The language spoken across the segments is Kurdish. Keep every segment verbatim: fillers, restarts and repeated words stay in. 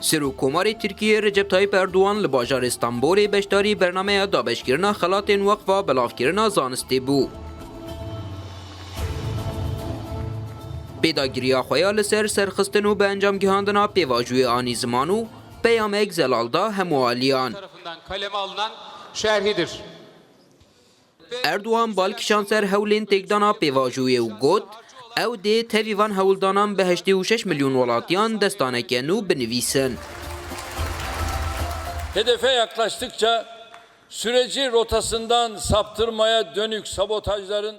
Serokkomarê Tirkiyê Recep Tayyip Erdogan li bajarê Stenbolê beşdarî bernameya dabeşkirina xelatên Weqfa Belavkirina Zanistê bû. Pêdagiriya xwe ya li ser serxistin û bi encamgihandina pêvajoyê anî ziman û peyamek zelal da hemû aliyan. Tarafından kaleme alınan şerhidir. Erdogan bal kişand ser hewlên têkdana pêvajoyê û got, ew dê tevî van hewldanan bi heştê û şeş milyon welatiyan destaneke nû binivîsin. Hedefe yaklaştıkça süreci rotasından saptırmaya dönük sabotajların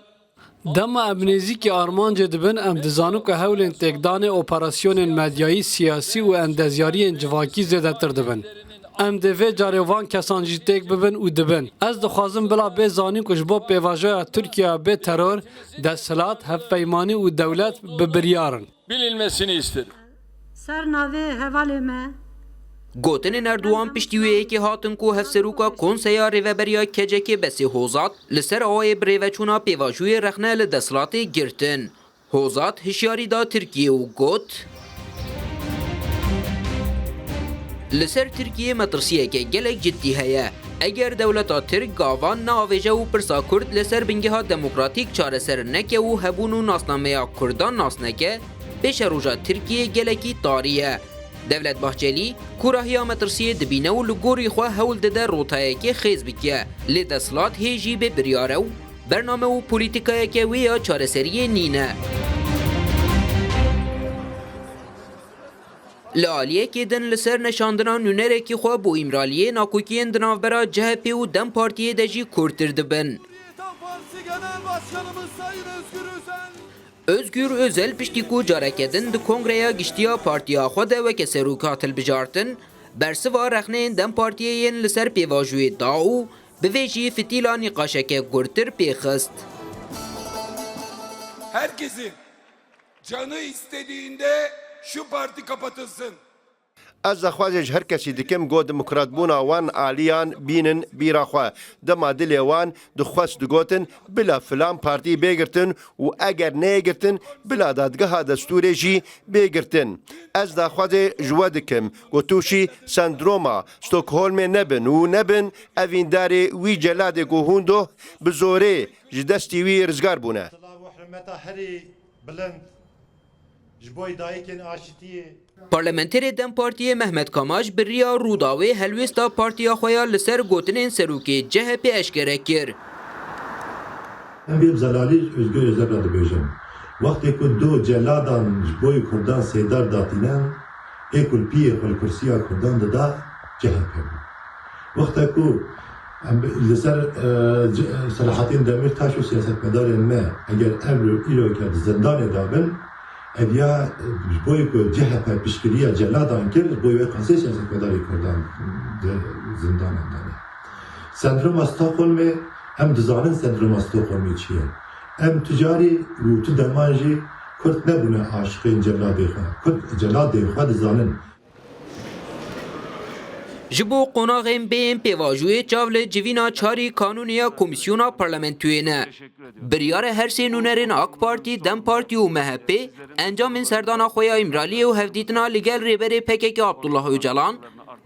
Dema em nêzîkî armancê dibin, em dizanin ku hewlên têkdanê operasyonên medyayî, siyasî û endezyariyên civakî zêdetir dibin. Em dê vê carê van kesan jî têk bibin û dibin. Ez dixwazim bila bê zanîn ku ji bo pêvajoya Tirkiye bê teror, desthilat, hevpeymanî û dewlet bi biryar in. Bilinmesini isterim. Ser navê hevalê me. Gotinên Erdogan piştî wê yekê hatin ku Hevseroka Konseya Rêveberiya K C K Besê Hozat li ser awayê birêveçûna pêvajoyê rexne li desthilatê girtin. Hozat hişyarî da Tirkiyê û got, li ser Tirkiyê metirsiyeke gelek ciddî heye. Eger dewleta Tirk gavan neavêje û pirsa Kurd li ser bingeha demokratîk çareser neke û hebûn û nasnameya Kurdan nas neke, pêşeroja Tirkiyê gelekî tarî ye. Devlet Bahçelî kûrahiya metirsiyê dibîne û li gorî xwe hewl dide rotayekê xêz bike. Lê desthilat hê jî bê biryar e û bername û polîtîkayeke wê ya çareseriyê nîne. Li aliyekê din li ser neşandina nûnerekî xwe bo Îmraliyê nakokiyên di navbera C H P û DEM Partiyê de jî kûrtir dibin. Cumhuriyet Halk Partisi Genel Başkanımız Sayın Özgür Özel Özgür Özel piştî ku careke din di Kongreya Giştî ya partiya xwe de weke serokat hilbijartin, bersiva rexneyên DEM Partiyê yên li ser pêvajoyê da û bi vê jî fitîla nîqaşeke gurtir pêxist. Herkesin canı istediğinde şu parti kapatılsın. Ez daxwazê ji her kesî dikim ku demokratbûna wan aliyan bînin bîra xwe. Dema dilê wan dixwest digotin, bila filan partî bê girtin û eger neyê girtin, bila dadgeha destûrê jî bê girtin. Ez daxwazê ji we dikim ku tûşî sendroma Stockholmê nebin û nebin evîndarê wî celadê ku hûn doh bi zorê ji destî wî rizgar bûne. Silav û hurmeta herî bilind ji bo dayikên aşitiyê. Parlamenterê DEM Partiyê Mehmet Kamaş bi riya Rûdawê helwêsta partiya xwe ya li ser gotinên serokê C H P eşkere kir. Em vê bi zelalî Özgür Özel re dibêjin. Wextê ku du celadan ji bo Kurdan sêdar datîne, ê ku li piyê xwe li kursiya Kurdan dida, C H P bû. Wexta ku em li ser, e, c-, Selahattin Demirtaş û siyasetmedarên me, eger ev îro ke di zindanê de bin, ev ya, e, ji bo ku C H P piştgiriya celadan kir, ji bo wê qasê siyasetmedarê Kurdan di zindanan de ne. Sendroma Stockholmê, em dizanin sendroma Stockholmê çi ye. Em tu carî û tu deman jî Kurd nebûne aşiqên celadê xwe. Kurd celadê xwe dizanin. Ji bo qonaxên bêyên pêvajoyê çav li civîna çarî kanûnê ya Komîsyona Parlamentoyê ne. Biryara her sê nûnerên AK Partî, DEM Partî û M H P encamên serdana xwe ya Îmraliyê û hevdîtina li gel Rêberê P K K Abdullah Ocalan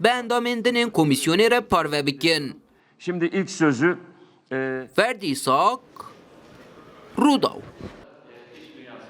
bi endamên din ên komîsyonê re parve bikin. Şimdi ilk sözü, e, Ferdî Sak, Rûdaw.